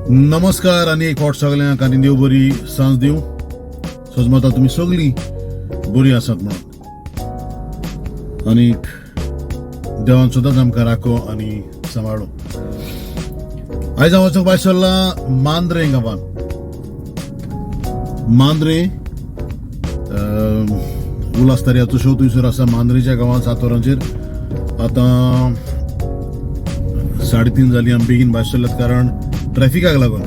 नमस्कार आनी एक फावट सगल्यांक आनी देव बरी सांज दिवं. सजमता तुमी सगळीं बरी आसात म्हणून आनी देवान सदांच आमकां राखो आनी सांबाळो. आयज हांव वचूंक भायर सरलां मांद्रें गांवांत. मांद्रें उल्हास दर्याचो शो थंयसर आसा मांद्रेच्या गांवांत 7 वरांचेर. आतां 3:30 जाली. आमी बेगीन भायर सरल्यात कारण ट्रॅफिकाक लागून.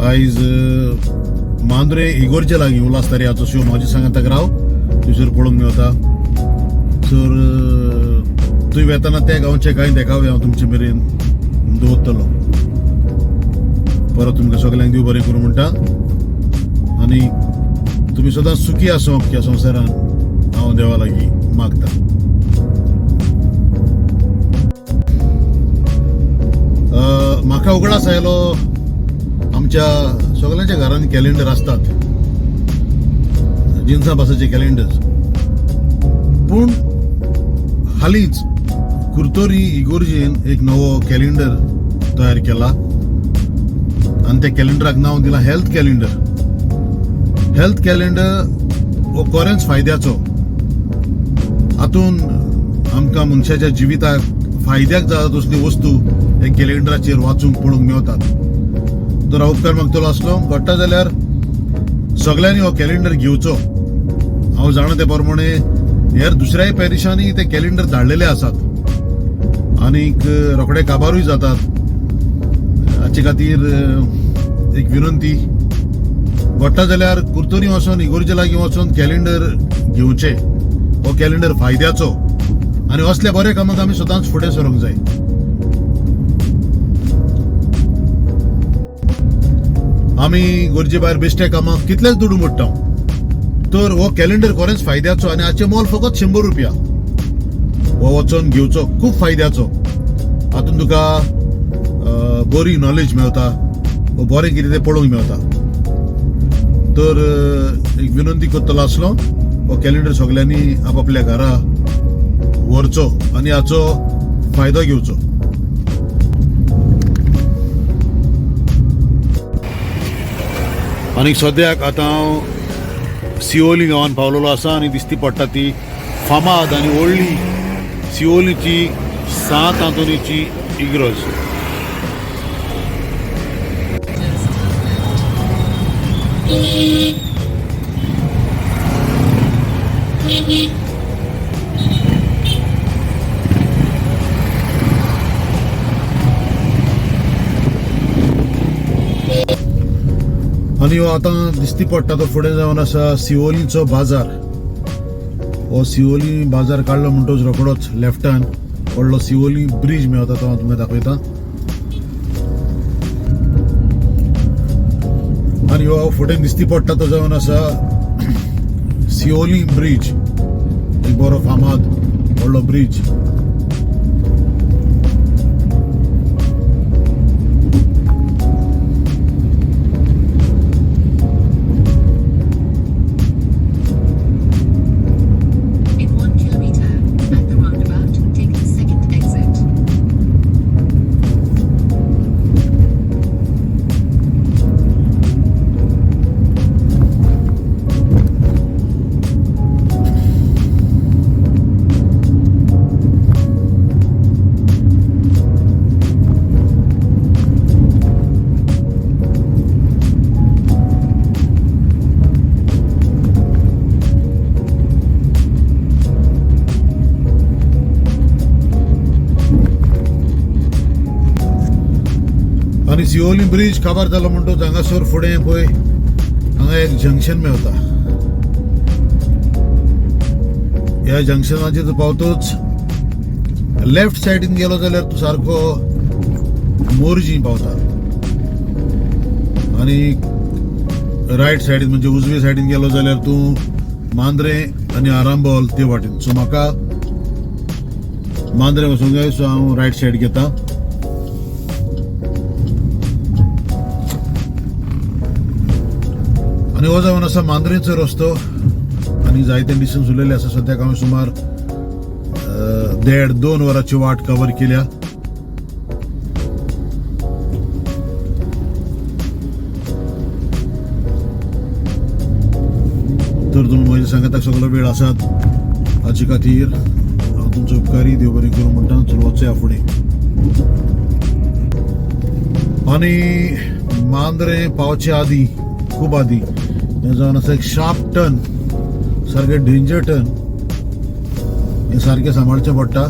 आयज मांद्रे इगोरचे लागीं उल्हास दर्याचो शो म्हाजे सांगाताक राव थंयसर पळोवंक मेवता. सर थंय वेतना त्या गांवचे कांय देखावे हांव तुमचे मेरेन दवरतलो. परत तुमकां सगल्यांक देव बरें करूं म्हणटा आनी तुमी सदांच सुखी आसोंक ह्या संवसारान हांव देवा लागीं मागता. म्हाका उगडास आयलो आमच्या सगल्यांच्या घरांत कॅलेंडर आसतात, जिन्सा भासाचे कॅलेंडर्स. पूण हालींच कुर्तोरी इगोर्जेन एक नवो कॅलेंडर तयार केला आनी त्या कॅलेंडराक नांव दिलां हेल्थ कॅलेंडर. हेल्थ कॅलेंडर हो खरेंच फायद्याचो. हातून आमकां मनशाच्या जिविताक फायद्याक जाता तसली वस्तू हे कॅलेंडराचेर वाचूंक पळोवंक मेवतात. तर हांव उपकार मागतलो आसलो घडटा जाल्यार सगल्यांनी हो कॅलेंडर घेवचो. हांव जाणा ते प्रमाणे हेर दुसऱ्याय पॅरिशांनी ते कॅलेंडर धाडलेले आसात आनीक रोखडे काबारूय जातात. हाचे खातीर एक विनंती, घडटा जाल्यार कुर्तोरी वचोन इगोर्जे लागीं वचोन कॅलेंडर घेवचे. हो कॅलेंडर फायद्याचो आनी असल्या बऱ्या कामाक आमी सदांच फुडें सरूंक जाय. आमी गरजे भायर बेश्ट्या कामाक कितलेच दुडू मोडटा. तर हो कॅलेंडर खरेंच फायद्याचो आनी हाचें मोल फकत 100 रुपया. हो वचोन घेवचो, खूब फायद्याचो. हातून तुका बरी नॉलेज मेवता, बरें कितें तें पळोवंक मेवता. तर एक विनंती करतलो आसलो, हो कॅलेंडर सगल्यांनी आपापल्या घरा व्हरचो आनी हाचो फायदो घेवचो. आनी सद्याक आतां हांव सिओली गांवान पावलेलो आसा आनी दिसती पडटा ती फामाद आनी व्हडली सिओलीची सांत आंतोनीची इगर्ज. आनी हो आतां दिसती पडटा तो फुडें जावन आसा सिओलीचो बाजार. हो सिओली बाजार काडलो म्हणटच रोखडोच लेफ्टान व्हडलो सिओली ब्रीज मेवता, तो हांव तुमकां दाखयता. आनी हो फुडें दिसती पडटा तो जावन आसा सिओली ब्रीज, एक बरो फामाद व्हडलो bridge. In 1 kilometer, at the roundabout, take the second exit. आनी सिओली ब्रीज काबार जालो म्हणटच हांगासर फुडें पळय हांगा एक जंक्शन मेवता. ह्या जंक्शनाचेर तूं पावतच लेफ्ट सायडीन गेलो जाल्यार तूं सारको मोरजी पावता आनी रायट सायडीन म्हणजे उजवे सायडीन गेलो जाल्यार तूं मांद्रें आनी आरांबोल ते वाटेन. सो म्हाका मांद्रें वचूंक जाय, सो हांव रायट सायड घेता. आनी हो जावन आसा मांद्रेचो रस्तो आनी जायते डिस्टन्स उरलेले आसा. सद्याक हांवें सुमार 1.5-2 वरांची वाट कवर केल्या. तुमगे सांगाताक सगळो वेळ आसात. हाचे खातीर हांव तुमचो उपकारी. देव बरें करूं म्हणटा. चल, वचया फुडें. आनी मांद्रे पावचे आदी, खूब आदी, हें जावन आसा एक शार्प टर्न, सारकें डेंजर टर्न. हें सारकें सांबाळचें पडटा.